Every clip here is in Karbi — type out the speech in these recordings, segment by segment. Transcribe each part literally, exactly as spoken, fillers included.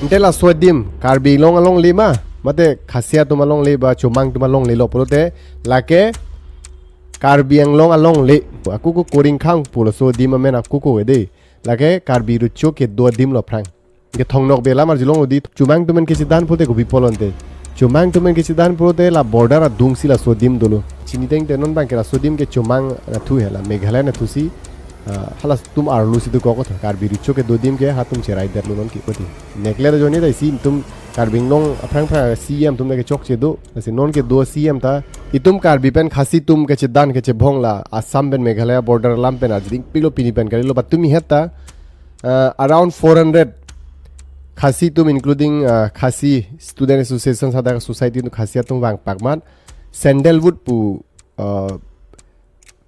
Ante laso adim Karbi Anglong alongle ma, mate Khasi atum alongle ba Chomang atum alongle lo pulote, lake Karbi Anglong alongle. Ako ko Koringkhang pu laso adim amen ako ko ede. Lake Karbi Rucho kedo adim lo aphrang. Ke Thongnokbe alam arjulong odi Chomang atum amen kechedan pulote kopi pulo ante. Chomang atum amen kechedan pulote la border adungsi laso adim dolo. Chiniteng te non abangke laso adim ke Chomang nathu he, la Meghalaya nathusi, ah, halatum arlosi dokok tha. Karbi Rucho kedo adim ke hatum cherai detlo non ke koti. Nekle ajoine ta isi itum Karbi Anglong aphrang aphrang C M atum ta kechokche do. Lasi non kedo C M ta itum Karbi pen Khasi atum kechedan kechebhong la Assam pen Meghalaya border alam pen arjiding pilo pini pen kalilo, patumi het ta, uh, around four hundred Khasi atum, including, uh, Khasi Student Association, hadak society atum, Khasi atum vangpak amat sandalwood pu, uh,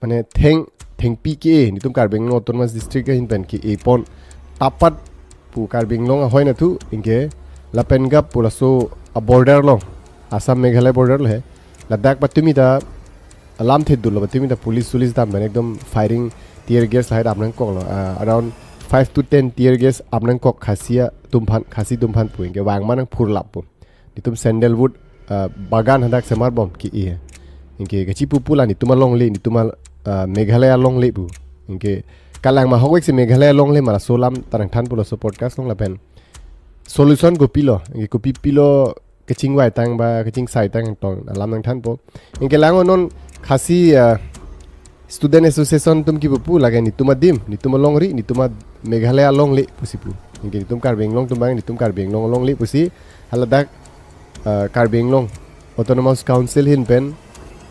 mane theng, thengpi ke-e, netum Karbi Anglong Autonomous District ahin pen ke-e pon, tapat pu Karbi Anglong ahoi nathu, anke lapen gap pu laso a border lo, Assam Meghalaya border lo he. Ladak patumi ta alam thedul lo, patumi ta police sulis dam pen ekdom firing, tear gas lahai dam nangkok lo. Ah, around five to ten tear gas ap nangkok Khasi atum aphan, Khasi atum aphan pu, anke vang ma nangphurlap pu. Netum sandalwood, ah, bagan hadak semar bom ke-e. Anke kachipu pu la netum alongle, netum al, ah, Meghalaya alongle pu. Anke kalang ma ahokvek si Meghalaya alongle ma laso alam ta nangthan pu laso podcast along lapen solution kopi lo, anke kopi pilo kechingvai tang ba kechingsai tang tong alam nangthan po. Anke lang non Khasi, ah, Student Association atum kipu pu lake netum adim, netum alongri, netum a Meghalaya alongle pusi pu. Anke netum Karbi Anglong atum abang, netum Karbi Anglong alongle pusi haladak, ah, Karbi Anglong Autonomous Council ahin pen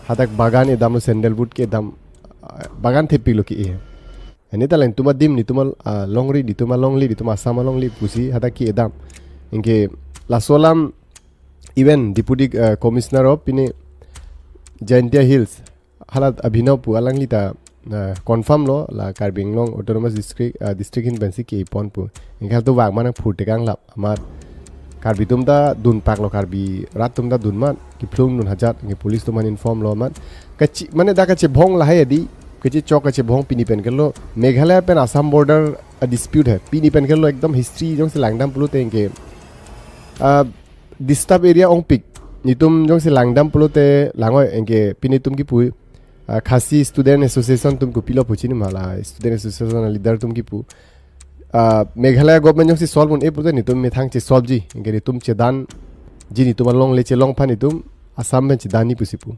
hadak bagan edam lo, sandalwood kedam, ah, bagan thepik lo ke-e. Ani ta la netum adim, netum al, ah, longri, netum alongle, netum Assam alongle pusi hadak ke-edam. Anke laso alam even Deputy, ah, Commissioner of pine Jaintia Hills, hala Abhinav pu, alangli ta, ah, confirm lo la Karbi Anglong Autonomous District, ah, district ahin pensi ke-e pon pu. Anke halatum vang ma nangphur tekanglap amat Karbi atum ta dunpak lo, Karbi rat atum ta dun amat, kephlung dun hajat, anke police atum aphan inform lo amat. Kachi, mane dak kachebhong lahai adi, kachechok kachebhong pini pen kelo, Meghalaya pen Assam border a dispute he. Pini pen kelo, ekdom history jongsi langdam pulote anke, ah, disturbed area ongpik. Netum jongsi langdam pulote lang-oi, anke pini netum kipu, ah, Khasi Student Association atum kopilo pu chini ma, la Student Association a leader atum kipu, ah, Meghalaya government jongsi solve un-e pulote netum methang che-solve ji, anke netum chedanji, netum alongle chelong aphan netum Assam pen chedanji pusi pu.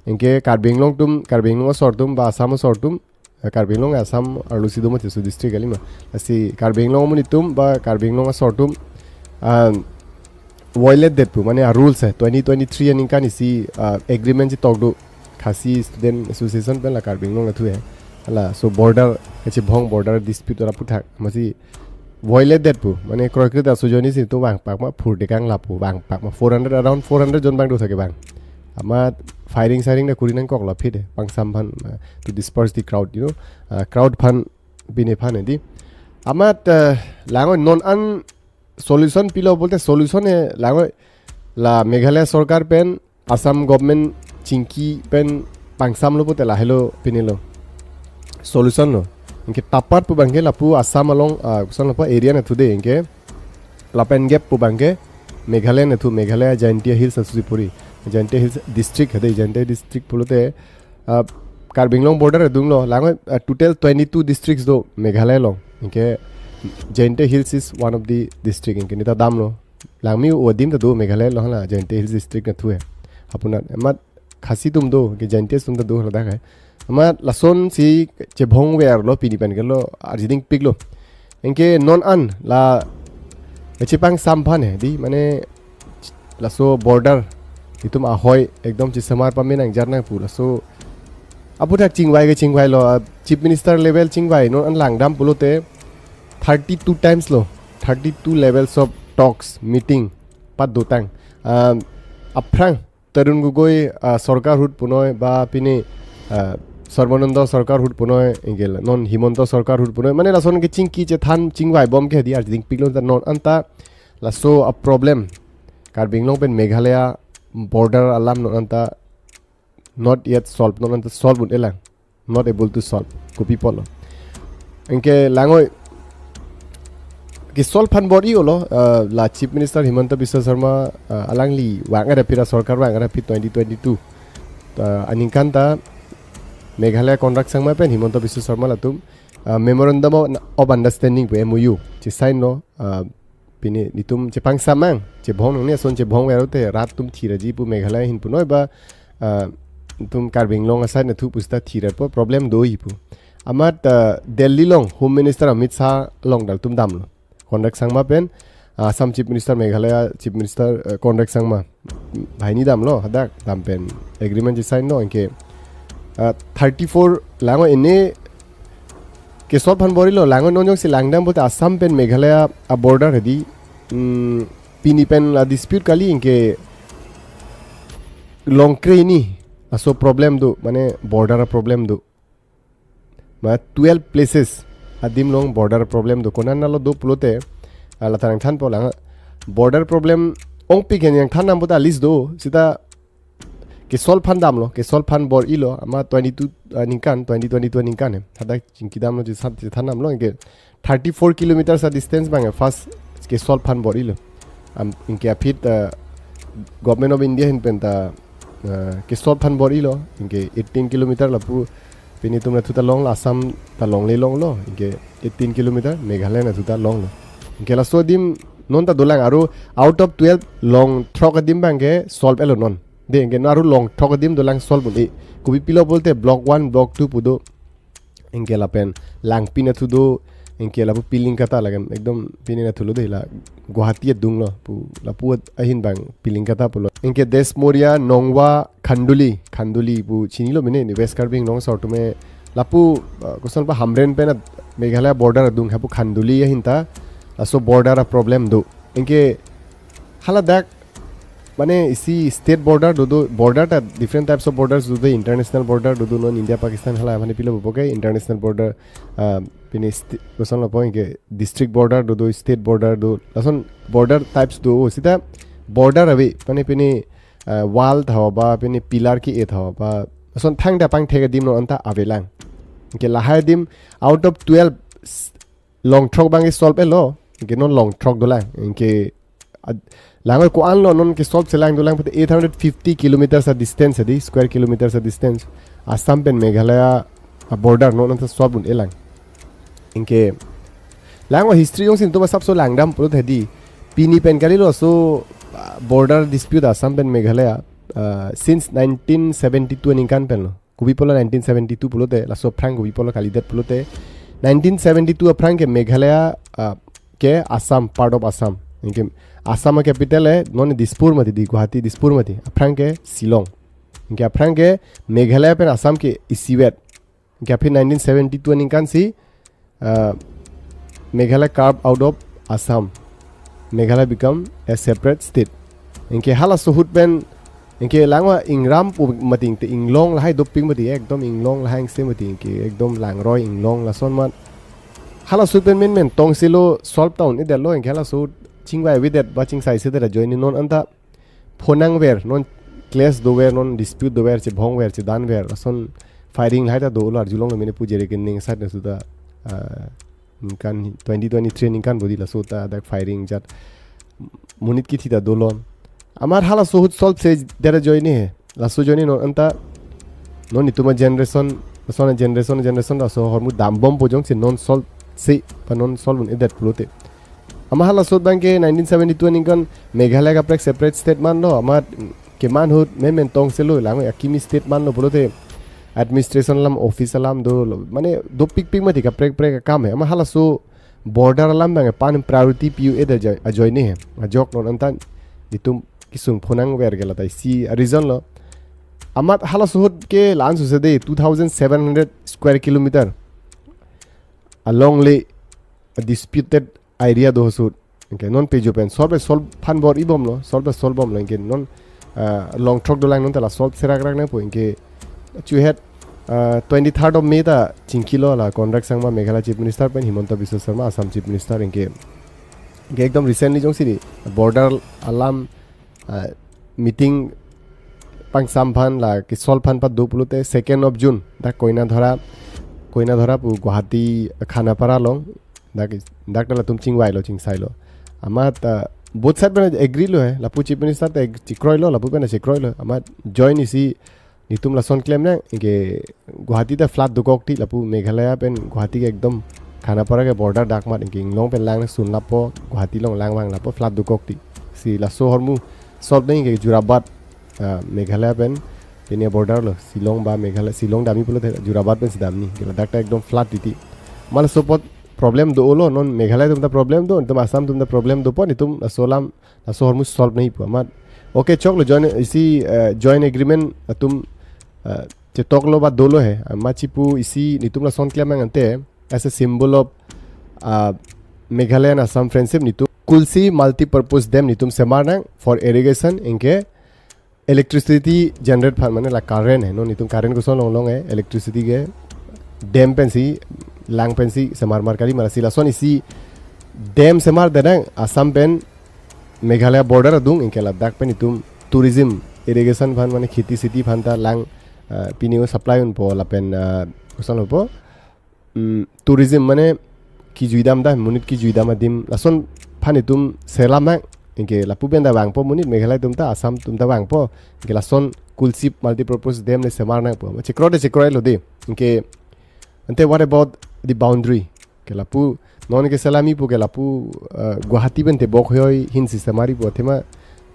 Anke Karbi Anglong atum, Karbi Anglong asor atum ba Assam asor atum, eh, Karbi Anglong Assam arlosi do mati su district kali ma. Lasi Karbi Anglong amonit atum ba Karbi Anglong asor atum, ah, violate det pu, mane a rules he, twenty twenty-three aningkan isi, ah, agreement chetok do Khasi Student Association pen la Karbi Anglong nathu he. Hala, so border kachebhong, border dispute ra aputhak amatsi violate det pu, mane kroikre ta sujoinesi netum vangpak ma phur tekanglap pu, vangpak ma four hundred, around four hundred jon abang do thake bang. Amat firing siring ta kuri nangkok lo aphi de, pangsam aphan, ah, to disperse the crowd, you know, ah, crowd aphan, pine aphan edi. Amat, ah, lang-oi non an solution pilo pulote solution he lang-oi la Meghalaya sorkar pen Assam government chingki pen pangsamlo pulote lahelo pinelo solution lo. Anke tapat pu abangke lapu Assam along, ah, koson lapu area nathu de, anke lapen gap pu abangke Meghalaya nathu, Meghalaya Jaintia Hills asosi puri. Jaintia Hills district hade, Jaintia district pulote, ah, Karbi Anglong border adung lo, lang-oi, ah, total twenty-two districts do Meghalaya along. Anke Jaintia Hills is one of the district, anke neta damlo. Langmi-u adim ta do Meghalaya along, hala Jaintia Hills district nathu he. Apuna amat Khasi atum do, anke Jaintia atum ta do ladak he. Amat lasonsi chebhongverlo pini pen kelo, arjiding piklo. Anke non an la kachepangsam aphan he di, mane laso border netum ahoi ekdom chesemar pame nangjar nang pu laso aputhak chingvai ke chingvailo, ah, Chief Minister level chingvai non an langdam pulote thirty-two times lo, thirty-two levels of talks, meeting pat dotang. Ah, aphrang Tarun Gogoi, ah, sorkar ahut punoi ba pini, ah, Sarbananda sorkar ahut punoi, anke la non Himanta sorkar ahut punoi, mane lason kechingki chethan chingvai bom ke di, arjiding piklo ta non anta laso a problem Karbi Anglong pen Meghalaya border alam non anta not yet solved, non anta solve un-elang, not able to solve. Kopi apotlo? Anke lang-oi Kesol aphan bor-ilo, uh, la Chief Minister Himanta Biswa Sarma, uh, alangli vang-et aphi, ra sorkar vang-et aphi twenty twenty-two, uh, aningkan ta Meghalaya Conrad Sangma pen Himanta Biswa Sarma latum, uh, Memorandum of, of Understanding pu M O U chesign lo, uh, pini netum chepangsam nang, chebhong nangne, ason chebhong ver te rat atum thiraji pu, Meghalaya ahin punoi ba, uh, netum Karbi Anglong aside nathu pusita thirpo, problem do-i pu. Amat, uh, Delhi along Home Minister Amit Shah along ta latum damlo. Conrad Sangma pen, uh, Assam Chief Minister, Meghalaya Chief Minister, uh, Conrad Sangma. Banghini damlo, hadak dam pen agreement chesign lo, anke, uh, thirty-four lango ene kesol aphan bor-ilo, lango non jongsi langdam pulote Assam pen Meghalaya a-border hedi, mm, pini pen la dispute kali, anke Longkre hini laso problem do, mane border problem do. Ma twelve places adim along border problem do. Konat nalo do pulote, ah, la ta nangthanpo lang. Border problem ongpik hen nangthan nang puta list do. Sita kesol aphan damlo, kesol aphan bor-ilo, amat twenty-two, ah, ningkan, twenty twenty-two ningkan he. Hadak chingki damlo, chethan, chethan damlo, anke thirty-four kilometers a-distance abang first kesol aphan bor-ilo. Am, anke aphi, uh, Government of India ahin pen ta, uh, kesol aphan bor-ilo, anke eighteen kilometer lapu pini netum nathu ta longlo, Assam ta longle longlo, anke eighteen kilometer Meghalaya nathu ta longlo. Anke laso adim non ta dolang, aru out of twelve long throk adim abangke solve-etlo non. De, anke non aru long throk adim dolang solve un-e. Kopipilo pulote block one, block two pu do. Anke lapen Langpi nathu do, anke lapu Pilingkata, lake ekdom pini nathu lo de, la Guwahati adunglo pu, lapu ahin abang Pilingkata pulo. Anke Deshmoria, Nongwa, Khanduli, Khanduli pu chinilo mene, ne West Karbi Anglong asor atum e, lapu, uh, koson pa Hamren pen a-, Meghalaya border adung hapu Khanduli ahin ta, laso border a-problem do. Anke hala dak, mane isi state border do do, border ta different types of borders do do, international border do do, non India Pakistan hala mane pilo puke international border, ah, pini sti-, koson lo puke district border do do, state border do, lason border types do, sita border ave, mane pini, ah, wall tha ba, pini pillar ke-e tha ba, lason thangta pangthek adim non anta avelang. Anke lahai adim out of twelve s-, long throk abangke solve-etlo, anke non long throk dolang, anke ad-, lango ko-anlo non ke solve chelang dolang pulote eight hundred fifty kilometers a-distance hedi, square kilometers a-distance Assam pen Meghalaya a-border non anta solve un-elang. Anke lango history jongsi netum asapso langdam pulote hedi, pini pen kalilo laso, ah, border dispute Assam pen Meghalaya, ah, since nineteen seventy-two ningkan penlo. Kopi pulo nineteen seventy-two pulote, laso aphrang kopi pulo kalidet pulote, nineteen seventy-two aphrang ke Meghalaya, ah, ke Assam, part of Assam. Anke Assam a-capital e non Dispur mati di, Guwahati Dispur mati. Aphrang ke Shillong. Anke aphrang ke Meghalaya pen Assam ke isivet. Anke aphi nineteen seventy-two aningkan si, uh, Meghalaya carved out of Assam. Meghalaya become a separate state. Anke halaso ahut pen, anke lango ingram pu mati, te inglong lahai dopik mati, ekdom inglong lahai angse mati, anke ekdom langroi inglong lason amat. Halaso ahut pen menmen tongsi lo solve ta un-edetlo, anke halaso ahut chingvai avedet ba chingsai sedet ajoine non anta phonang ver, non clash dover, non dispute dover, chebhong ver, chedan ver, lason firing lahai ta dolo, arjulonglo mene pu jere ke ning sat na suta, ah, ningkan twenty twenty-three ningkan bodi laso ta dak firing jat monit kithi ta dolo. Amat halaso ahut solve sedet ajoine he. Laso ajoine non anta non itum a-generation, lason a-generation, generation laso ahormu dambompo jongsi non solve se, pa non solve un-edet pulote. Amat halaso ahut abangke nineteen seventy-two aningkan Meghalaya kaprek separate state manlo, amat keman ahut menmen tongsi lo, lango akimi state manlo pulote administration alam, office alam dolo, mane dopikpik mati kaprek kaprek akam he. Amat halaso border alam abang pan priority pi un-edet ajo-, ajoine he. Ajok non anta itum kesung phonang ver ke la ta isi a-reason lo. Amat halaso ahut ke la-an suse de two thousand seven hundred square kilometer along le disputed area do ahut. Anke non pejo pen solve, solve aphan bor-ibomlo, solve, solve bomlo, anke non, ah, long throk dolang non ta la solve serak rak nangpo, anke chuhet, ah, twenty-third of May ta chingkilo la Conrad Sangma Meghalaya Chief Minister pen Himanta Biswa Sarma Assam Chief Minister, anke, anke ekdom recently jongsi ni border alam, ah, meeting pangsam aphan la ke solve aphan pado pulote second of June dak Koinadhara, Koinadhara pu Guwahati Khanapara along Dak is, dak ta latum chingvailo, chingsailo. Amat, ah, both side pen agree lo he. Lapu Chief Minister ta ag-, chekroilo, lapu pen chekroilo. Amat join isi netum lason klemnang, anke Guwahati ta flood dokokti, lapu Meghalaya pen Guwahati ke ekdom Khanapara ke border dak mat, anke inglong pen lang sun lapo, Guwahati along lang vang lapo, flood dokokti. Si laso ahormu solve nangji ke Jorabat, ah, Meghalaya pen pine border lo, Shillong ba Meghalaya, Shillong damji pulote Jorabat pensi damji. Ke ladak ta ekdom flood titi. Amat laso apot problem dolo, non Meghalaya atum ta problem do, netum Assam atum ta problem dopo, netum laso alam, laso ahormu solve nangji pu amat. Okay, choklo joint, isi, eh, joint agreement atum, eh, chetoklo ba dolo he. Amat chipu isi netum lason klemnang ante, as a symbol of, uh, Meghalaya and Assam friendship, netum Kulsi multi-purpose dam netum semarnang for irrigation, anke electricity generate aphan, mane la current he, non netum current koson longlong he, electricity ke dam pensi, lang pensi semarmar kali, mane si lason isi dam semardetnang Assam pen Meghalaya border adung, anke ladak pen netum tourism, irrigation aphan, mane kheti seti aphan ta lang, ah, pini o supply unpo lapen, ah, koson lopo, mm, tourism mane kejui dam ta, monit kejui dam adim, lason aphan netum selamnang, anke lapu pen ta vangpo monit, Meghalaya atum ta, Assam atum ta vangpo, anke lason Kulsi multi-purpose dam le semarnangpo. Chekrote chekroilo de. Anke, ante what about the boundary? Ke lapu, non ke selamji pu ke lapu, eh, Guwahati pen tebok hoi hinsi semarji pu athema.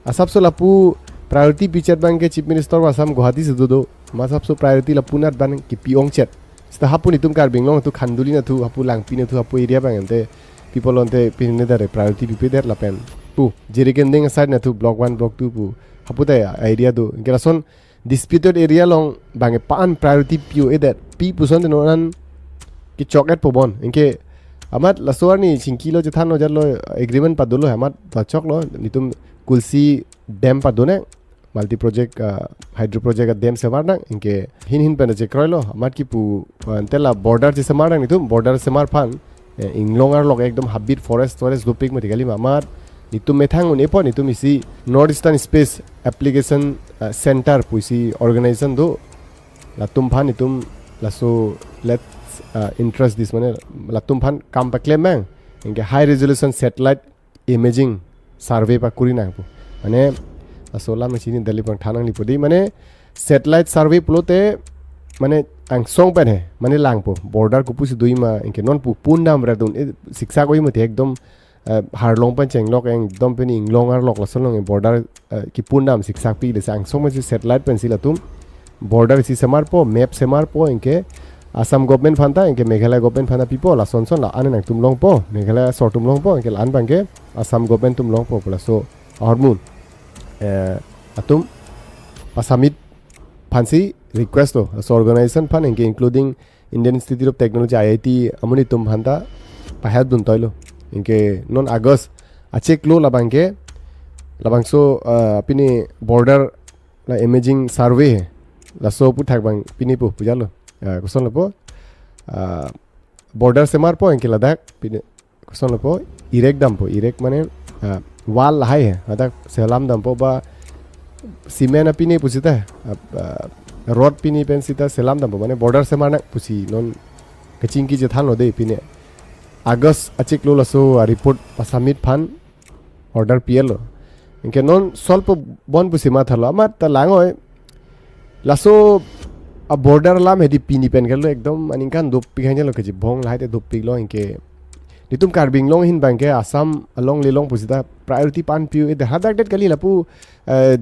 Asapso lapu priority pichet abang ke Chief Minister of Assam Guwahati si dodo. Amat asapso priority lapu nat abang kipi ongchet. Seta hapu netum Karbi Anglong atu Khanduli atu, hapu Langpi atu, hapu area abang ante people ante pinine dare priority pipedet lapen pu Jirikinding side atu block one, block two pu hapu ta area do. Anke lason disputed area along abang ke pa-an priority pi-o-edet, pi puson de non an kechok-etpo bon. Anke amat laso arni chingkilo, chethanlo, jatlo, agreement padolo, amat ta choklo, netum Kulsi dam padonang, multi project, ah, hydro project adam semarnang, anke hin hin pen chekroilo, amat kipu, ah, ante la border chesemarnang netum, border semar aphan, eh, inglong arlok ekdom habit forest, forest dopik mati kali ma, amat netum methang un-epo, netum isi North Eastern Space Application, ah, Center pu isi organization do, latum aphan netum laso let's, ah, interest this, mane latum aphan kam paklemnang, anke high resolution satellite imaging survey pakurinang pu. Mane laso alam chini Delhi pang thanang lipo di, mane satellite survey pulote mane angsong pen he, mane langpo, border kopusi doji ma, anke non pu pundam radun, eh, siksak oji mati ekdom, eh, harlong pen chenglok, ekdom pen inglong arlok lason along border, eh, kipundam siksak pi, lasi angsong pensi satellite pensi latum border si semarpo, map semarpo, anke Assam government aphan ta, anke Meghalaya government aphan ta pipo, lason son la-an nangtum longpo, Meghalaya asor atum longpo, anke la-an abang ke Assam government atum longpo, pu laso ahormu, eh, atum pasubmit aphansi request lo, laso organization aphan, anke including Indian Institute of Technology, I I T, amonit atum aphan ta pahelp dun toilo. Anke non August achiklo labang ke, labangso, ah, pini border la imaging survey he, laso aphuthak abang pini pu, pu jalo. Ah, koson lopo, ah, border semarpo, anke ladak pini, koson lopo, irek dampo, irek mane, ah, wall lahai he, ladak selam dampo ba cement apini pusita, ah, ah, rod pini pen sita selam dampo, mane border semarnang pusi non kachingki chethanlo de pini. August achiklo laso, ah, report pasubmit aphan order pilo. Anke non solve po bon pusi mathalo, amat ta langoi. Laso a-border alam hedi pini pen kalo, ekdom aningkan dopik hanya lo, kachibong lahai te dopiklo, anke netum Karbi Anglong ahin abang ke Assam alongle long pusita priority pan pi-o-edet, hadak det kali lapu, eh,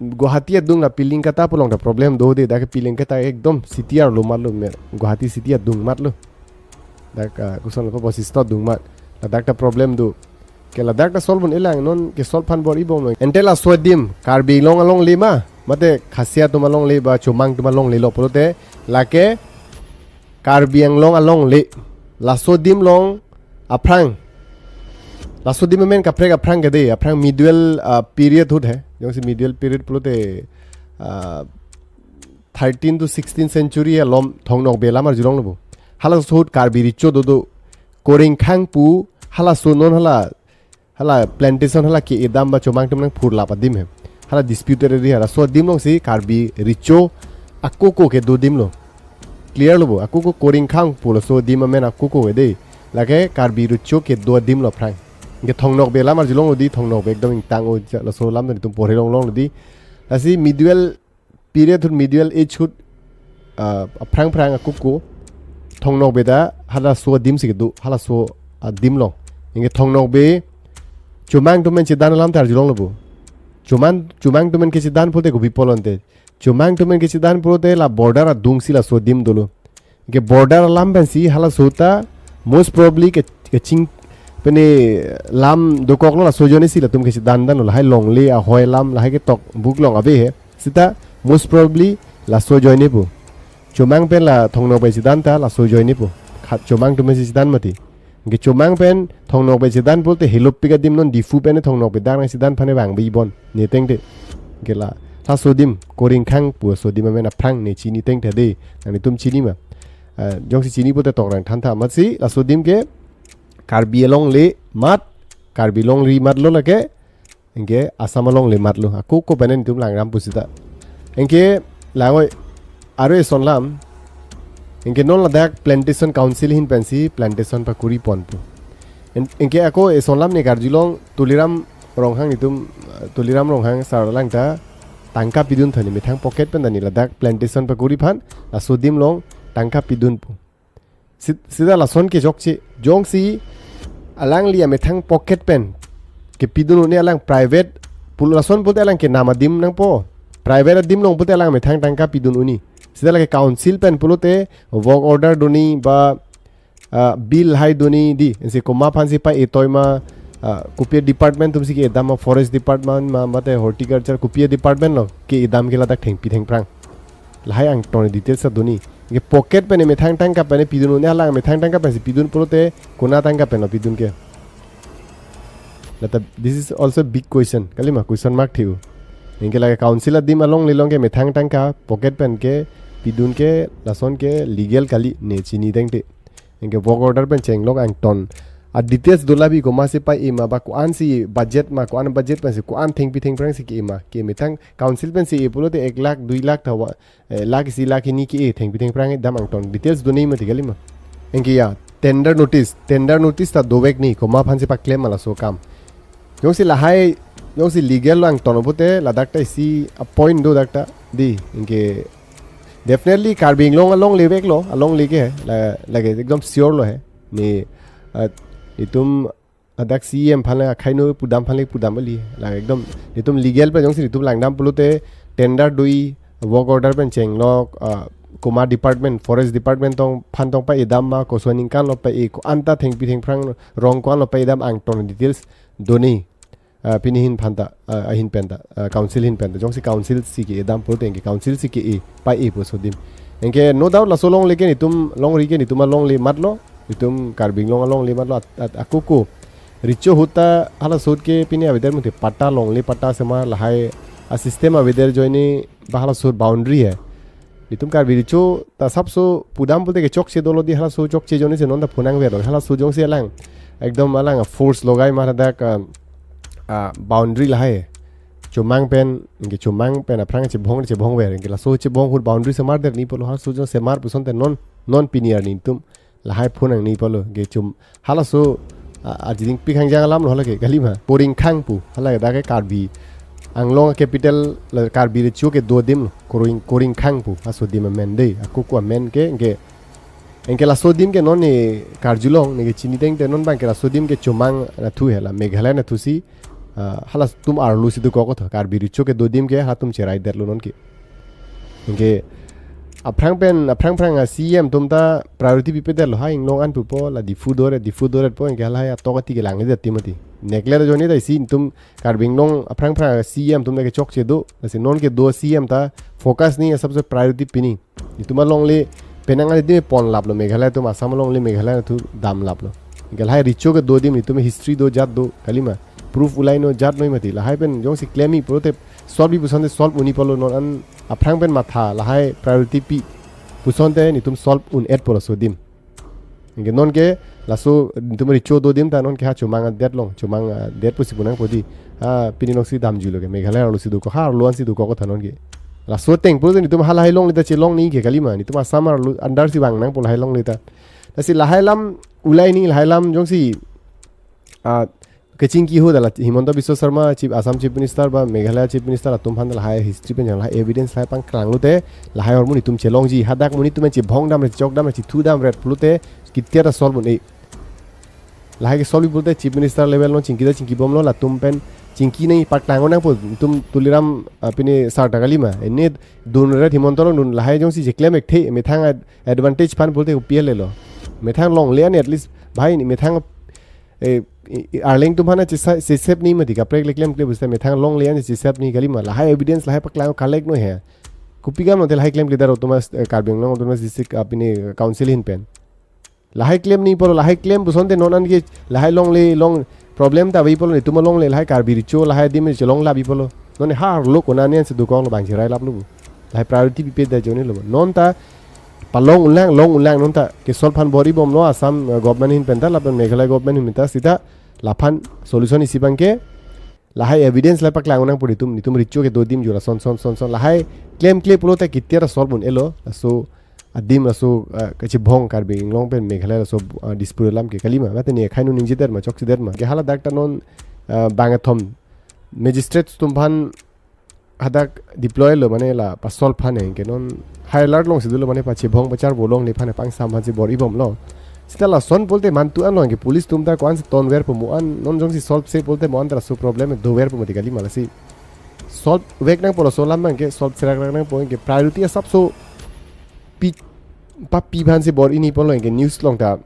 Guwahati adung la Pilingkata pu along ta problem do de, dak Pilingkata ekdom city arlo matlo, me Guwahati city adung matlo. Dak, ah, koson lopo, Bosistho adung mat. Ladak ta problem do. Ke ladak ta solve un-elang, non ke solve aphan bor-i bomlo. Ante laso adim Karbi Anglong alongle ma, mate Khasi atum alongle ba Chomang atum alonglelo pulote, lake Karbi Anglong alongle. Laso adim along aphrang, laso adim amen kaprek aphrang ke de, aphrang medieval, ah, period ahut he. Jongsi medieval period pulote, ah, thirteen to sixteen century alom Thong Nokbe alam arjulonglo bo. Halaso ahut Karbi Recho dodo, Koringkhang pu, halaso non hala, hala plantation hala ke-edam ba Chomang atum nangphurlap adim he. Hala disputed area, laso adim alongsi Karbi Recho akoko kedo adim lo. Clear lo bo, akoko Koringkhang pu laso adim amen akoko ke de. Lake Karbi Recho kedo adim lo aphrang. Anke Thong Nokbe alam arjulonglo dei, Thong Nokbe ekdom ingtang-o, ja laso alam ta netum porhe longlonglo dei. Lasi medieval period ahut, medieval age ahut, ah, aphrang phrang akoko Thong Nokbe ta halaso adim si kedo, halaso adim lo. Anke Thong Nokbe Chomang atum pen chedan alam ta arjulonglo bo. Chomang, Chomang atum pen kechedan pulote kopi pulo ante. Chomang atum pen kechedan pulote la border adung si laso adim dolo. Anke border alam pensi halaso ta most probably ke, keching pene lam dokoklo, laso ajoine si latum kechedan danlo, lahai longle ahoi alam lahai ketok buk along ave he. Seta most probably laso ajoine pu. Chomang pen la Thong Nokbe chedan ta laso ajoine pu. Khat Chomang atum pensi chedan mati. Anke Chomang pen Thong Nokbe chedan pulote helopik adim non Diphu pen Thong Nokbe dak nangchedan aphan vangve bon ne tengte. Anke la, laso adim Koringkhang pu aso adim amen aphrang ne chini tengte dei. Nanglitum chini ma? Ah, jongsi chini pulote tok nangthan tha, amatsi laso adim ke Karbi alongle amat, Karbi alongri amat lo lake. Anke Assam alongle amat lo. Akoko pen netum langram pusita. Anke langoi aro eson alam. Anke non ladak Plantation Council ahin pensi plantation pakuri pon pu. An-, anke ako eson alam ne karjulong Tuliram Ronghang, netum, eh, Tuliram Ronghang sar alang ta tangka pidun tha ne, methang pocket pen ta ne ladak plantation pakuri aphan laso adim along tangka pidun pu. Sit-, seta lason ke chokche, jongsi alangli amethang pocket pen kepidun un-e, alang private pulo, lason pulote alang kenam adim nangpo. Private adim along pulote alang methang tangka pidun un-e. Seta lake council pen pulote work order do-un-e ba, ah, bill hai do-un-e dei. Ansi komat aphansi pa-e toi ma, ah, kopi department atum si ke-edam ma, forest department ma, mate horticulture kopi department lo ke-edam ke ladak thengpi thengphrang. Lahai angton details ta do-un-e. Anke pocket pen methang tangka pen pidun un-e, alang methang tangka pensi pidun pulote kona tangka pen lo pidun ke? Lata, this is also big question. Kalima, question mark thiu. Anke lake council adim alongle along ke methang tangka pocket pen kepidun ke lason ke legal kali ne chini tengte. Anke work order pen chenglok angton a details do labi, komatsi pa-e ma ba ko-ansi budget ma, ko-an budget pensi ko-an thengpi thengphrang si ke-e ma. Ke methang council pensi e pulote ek lakh, dui lakh tha wa, eh, lakh isi lakh hini ke-e, thengpi thengphrang dam angton details do-un-e mati kalima. Anke ya, tender notice, tender notice ta dovek ne, komat aphansi paklem ma laso akam. Jongsi lahai, jongsi legal lo angton pulote ladak ta isi a point do dak ta dei. Anke definitely Karbi Anglong alongle vek lo, alongle ke la, lake ekdom sure lo he. Ne, ah, itum ladak C E M aphan le akhai no pudam aphan le pudam kali. La ekdom netum legal pen jongsi netum langdam pulote tender do-i, work order pen chenglok, ah, komat department, forest department tong aphan tong pa-edam ma, koson aningkan lo pa-e, ko-an ta thengpi thengphrang rong ko-an lo pa-edam angton details do-un-e. Ah, pini ahin aphan ta, ah, ahin pen ta, ah, council ahin pen ta. Jongsi council si ke-edam pulote anke council si ke-e, pa-e pu aso adim. Anke no doubt laso alongle ke netum alongri ke netum alongle amat lo, netum Karbi Anglong alongle amat lo, at, at, akoko Recho ahut ta halaso ahut ke pini avedet mati, patta longle, patta semar lahai a system avedet ajoine ba halaso ahut boundary he. Netum Karbi Recho ta sabso pudam pulote ke chokche dolo dei, halaso chokche ajoine si non ta phunang ver lo. Halaso jongsi alang ekdom alang force logai ma ladak, ah, ah, boundary lahai Chomang pen, anke Chomang pen aphrang chebong chebong ver, anke laso chebong ahut boundary semar det ne pulo, halaso jong semar puson te non, non pini arni netum lahai phunang ne pulo, anke Chom, halaso, ah, arjiding pikhang jang alam lo hala ke kalima, Koringkhang pu, hala ke dak ke Karbi Anglong capital la Karbi Recho kedo adim lo, Koring, Koringkhang pu aso adim amen dei, akoko amen ke, anke, anke laso adim ke non ne karjulong, ne ke chini tengte non abang ke laso adim ke Chomang nathu he, la Meghalaya nathu si, ah, halatum arlo si dokok tha, Karbi Recho kedo adim ke halatum cherai det lo non ke. Anke aphrang pen, aphrang phrang a C E M atum ta priority pipe det lo, ha Inglong an pupo, la Diphu doret, Diphu doret po, anke lahai atok ati kelang det ti mati. Nekle ajoine ta isi netum Karbi Anglong aphrang phrang a C E M atum ta ke chokche do, lasi non kedo C E M ta focus ne asabse priority pini. Netum alongle penang an netum pon lap lo, Meghalaya atum Assam alongle Meghalaya nathu dam lap lo. Anke lahai Recho kedo adim netum history do jat do kalima. Proof ulai no jat noi mati. Lahai pen jongsi klem-i pulote solve-i puson te solve un-e pulo, non an aphrang pen matha lahai priority pi puson te netum solve un-et pulo aso adim. Anke non ke laso netum Recho do adim ta non ke ha Chomang adet along, Chomang adet pusi punang po dei. Ha pini along si damjuilo ke, Meghalaya arlo si dokok, ha arlo an si dokok tha non ke. Laso ateng pulote netum halahai alongle ta chelong ne ke kalima, netum Assam arlo under si vangnang po lahai alongle ta. Lasi lahai alam ulai ni lahai alam jongsi, ah, kechingki ho dala Himanta Biswa Sarma, Chief, Assam Chief Minister ba Meghalaya Chief Minister atum aphan lahai history pen jang lahai evidence lahai pangklang lote, lahai ahormu netum chelongji, hadak monit atum chebhong damre, chok damre, chithu damre pulote, kitia ta solve un-e. Lahai ke solve pulote Chief Minister level non chingki ta chingki bomlo, latum pen chingki nangji, paklang nangpo, netum Tuliram, ah, pine sar ta kalima. Ene dunre Himanta along dun, lahai jongsi cheklem ekthe, methang ad-, advantage aphan pulote kopi lelo. Methang longle an at least, bhai ni methang, eh, i, i, Arleng atum aphan chesa-, chesep ni mati kaprek le klemkle pusita methang longle an chesep ni kalima. Lahai evidence lahai paklang collect no he. Kopi kam lote lahai klemkle daro Autonomous, eh, Karbi Anglong Autonomous District, ah, pine council ahin pen. Lahai klem ni pulo, lahai klem pusonte non an ke lahai longle long problem ta ave pulo, netum alongle lahai Karbi Recho lahai adim chelong labi pulo. Non ha arlo konane an si dokoklo, bang cherai laplo. Lahai priority pipe da jone lo. Non ta palong unlang, long unlang, non ta ke-solve aphan bor-i bomlo Assam, eh, government ahin pen ta, lapen Meghalaya government ahin pen ta, sita laphan solution isi abang ke lahai evidence lahai paklang nangpo netum, netum Recho kedo adim jula son son son son. Lahai klemkle pulote kitia ta solve un-elo. Laso adim laso, ah, kachebhong Karbi Anglong pen Meghalaya laso, ah, dispute alam ke kalima. Mate ne khai nu ningjedet ma, chokjedet ma. Ke hala dak ta non, ah, bang kethom magistrate atum aphan hadak deploy lo, mane la pa-solve aphan ke non high alert along si dolo, mane pachebhong pacharvo longle aphan pangsam aphan si bor-i bomlo. Sita lason pulote mantu an along ke police atum ta ko-an si tonverpo, mo-an non jongsi solve-se pulote mo-an ta laso problem doverpo mati kalima. Lasi solve vek nangpo, laso alam abang ke solve serak rak nangpo, ke priority asapso pi, papi aphan si bor-i ni pulo, ke news along ta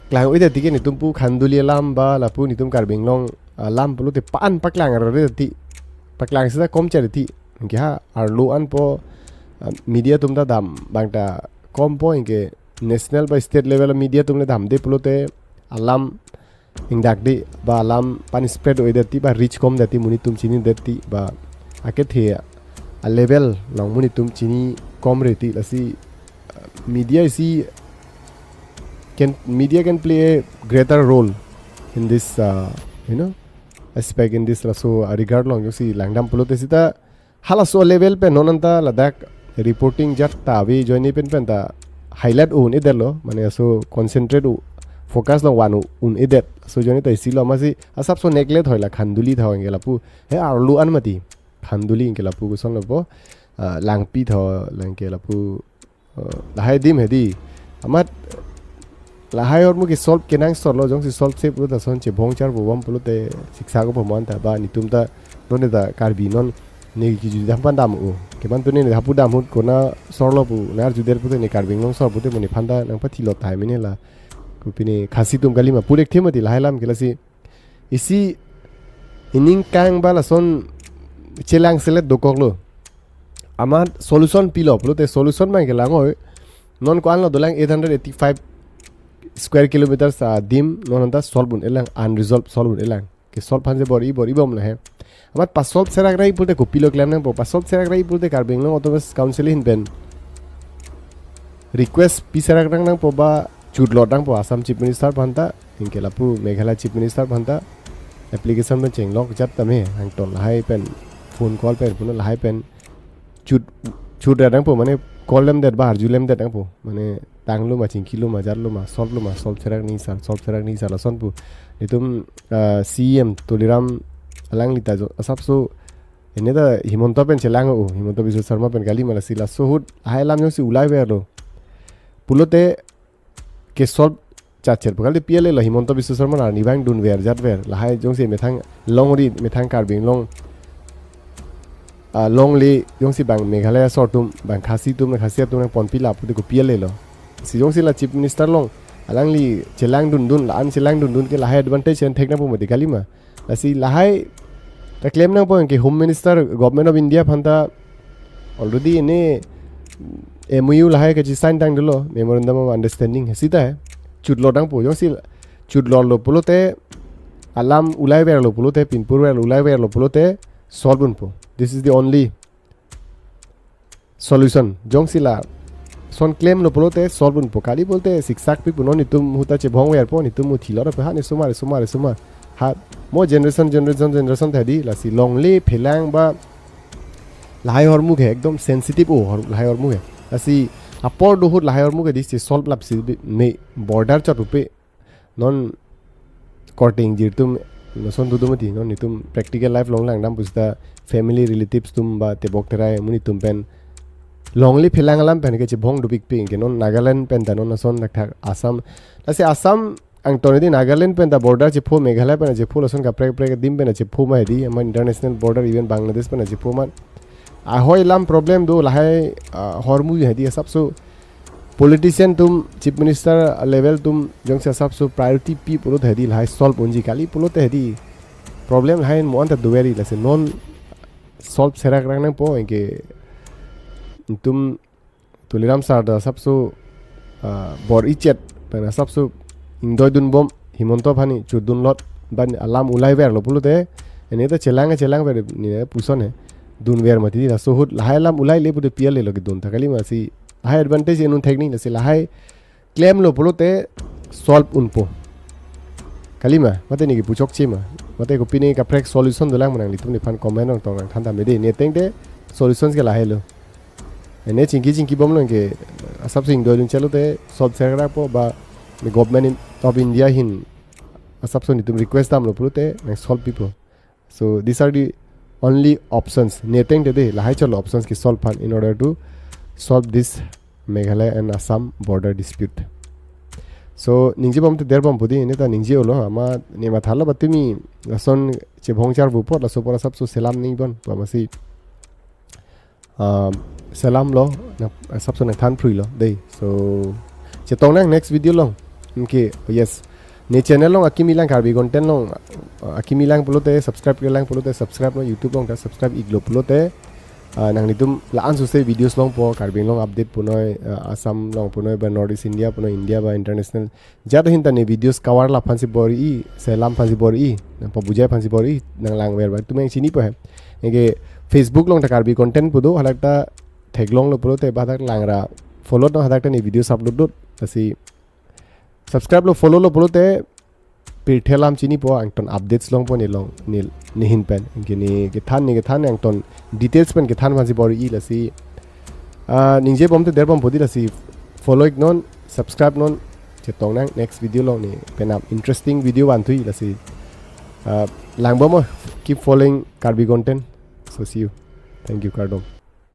klang-o-edet ti ke netum pu Khanduli alam ba lapu netum Karbi Anglong alam pulote pa-an paklang aro-edet ti, paklang sita kom chari ti, ke ha arlo anpo, ah, media atum ta dam abang ta kompo, ke national ba state level media atum le damde pulote alam ingdakde ba alam pan-spread-o-edet ti ba reach komdet ti, monit atum chinidet ti ba akethe a-level along monit atum chini komre ti. Lasi, uh, media isi can, media can play a greater role in this, uh, you know, aspect, in this laso, uh, regard along jongsi langdam pulote sita halaso level pen non anta ladak reporting ajat ta ave ajoine pen pen ta highlight un-edetlo, mane laso concentrate u, focus along van u, un-edet. Laso ajoine ta isi lo, amatsi asapso neglect hoi la Khanduli tha anke lapu, he arlo an mati, Khanduli anke lapu koson lapu, ah, Langpi tha, anke lapu, eh, lahai adim hedi. Amat lahai ahormu ke-solve kenangsot lo, jongsi solve-se pulo ta son chebhong charvo bom pulote siksak-o po mo-an ta, ba netum ta non ta Karbi non ne kejui dam aphan dam-o. Keman tu ne hapu dam ahut konat sor lo pu nangkarjudet pulote, ne Karbi Anglong sor pulote mo nephan ta nangpathilo tahai mene la. Kopine Khasi atum kalima pu-ik the mati lahai alam ke. Lasi isi ining kang ba lason chelangselet dokoklo. Amat solution pilo pulote solution abang ke lang-oi. Non ko-an lo dolang eight hundred eighty-five square kilometers adim, non anta solve un-elang, unresolved solve un-elang. Ke-solve aphan si bor-i bor-i bom lahe. Amat pa-solve serak rai pulote kopilo klem nangpo, pa-solve serak rai pulote Karbi Anglong Autonomous Council ahin pen request pi serak nang nangpo ba chutlot nangpo Assam Chief Minister aphan ta, anke lapu Meghalaya Chief Minister aphan ta application pen chenglok ajat tame, angton lahai pen phone call pen puno lahai pen chut, chut ra nangpo, mane call lemdet ba arju lemdet nangpo, mane tanglo ma, chingkilo ma, jatlo ma, solve lo ma, solve serak ni sar, solve serak ni sar lason pu. Netum, ah, C M Tuliram alangli ta jo asapso, ene ta Himanta pen chelang-o, Himanta Biswa Sarma pen kalima. Lasi laso ahut lahai alam jongsi ulai verlo pulote ke-solve chatcher pu kalite P L A lo, Himanta Biswa Sarma arni abang dunver jatver. Lahai jongsi methang longri, methang Karbi Anglong, ah, longle jongsi bang Meghalaya asor atum, bang Khasi atum, Khasi atum nangponpi la pulote ko P L A lo. Si jongsi la Chief Minister along alangli chelang dundun, la-an chelang dundun ke lahai advantage an thek nangpo mati kalima. Lasi lahai ta klem nangpo anke Home Minister, Government of India aphan ta already ene M O U lahai kachi-sign tangdetlo, Memorandum of Understanding. Sita he chutlot nangpo, jongsi chutlotlo pulote, alam ulai verlo pulote, pinpur verlo, ulai verlo pulote, solve unpo. This is the only solution. Jongsi lason klemlo pulote solve unpo, kali pulote siksak pi pu, non netum ahut ta chebhong verpo, netum uthi lo ra pe ha ne sumar sumar sumar. Ha mo generation generation generation ta hedi, lasi longle phelang ba lahai ahormu ke ekdom sensitive-o hor-, lahai ahormu ke. Lasi Apor do ahut lahai ahormu ke dei si solve lapsi bi- me border chot pupe. Non korte ingjir atum lason dodun mati, non itum practical life along langdam pusita family relatives atum ba tebok terai amonit atum pen longle phelang alam pen kechebong dopikpik ke non Nagaland pen ta non lason thakthak Assam. Lasi Assam angton dei Nagaland pen ta border chepho, Meghalaya pen chepho, lason kaprek kaprek adim pen chepho ma dei, amat international border even Bangladesh pen chepho ma. Ahoi alam problem do lahai, ah, ahormu dei asapso politician atum, chief minister level atum jongsi asapso priority pi pulote dei lahai solve unji kali pulote dei problem lahai mo-an ta do-eri, lasi non solve serak rang nangpo. Anke itum Tuliram sir ta asapso, ah, bor-i chet pen asapso ingdoidun bom, Himanta aphan ni chodun lot, ban alam ulai verlo pulote, ene ta chelang chelang ver ni puson he, dunver mati dei, laso ahut lahai alam ulaile pute pi ale lo kedun ta kali ma, si lahai advantage enun thek ni, lasi lahai klemlo pulote solve unpo. Kali ma, mate neke puchokche ma, mate kopine kaprek solution dolang ma, nanglitum nephan comment along tong nangthan tame dei, ne ateng te solutions ke lahailo. Ene chingki chingki bomlo ke asapso ingdoidun chotlo te solve serak po ba government of India ahin asapso netum request damlo pulote nang solve pipo. So these are the only options. Ne ateng te dei lahai chotlo options ke solve aphan in order to solve this Meghalaya and Assam border dispute. So ningje bom te der bompo dei, ne ta ningje-olo, amat ne mathalo ba tumi lason chebong charvu apot, laso apot asapso selam nang bon, ba masi, um, selamlo, na, asapso nangthan phruilo dei. So chetong nang next video along. Anke, oh yes. Ne channel along akimi lang, Karbi content along, uh, akimi lang pulote, subscribe ke lang pulote, subscribe non, YouTube along ta subscribe iklo pulote, uh, nanglitum la-an suse videos longpo, Karbi Anglong update punoi, uh, Assam along punoi, ba North East India punoi, India ba international. Jat ahin ta ne videos cover lap aphansi bor-i, selam aphansi bor-i, nangpabujai aphansi bor-i, nang langver ba tum nangchinipo he. Anke Facebook along ta Karbi content pu do, hadak ta theklonglo pulote ba hadak langra follow non, hadak ta ne videos upload dot, lasi subscribe lo, follow lo pulote pirthe alam chinipo, angton updates longpo ne along, ne, nehin pen. Anke ne kethan, ne kethan angton details pen kethan aphansi bor-i, lasi, ah, ningje bom te der bompo dei, lasi follow ik non, subscribe non, chetong nang next video along, ne penap interesting video vanthui, lasi, ah, lang bom, keep following Karbi content. So see you. Thank you, kardom.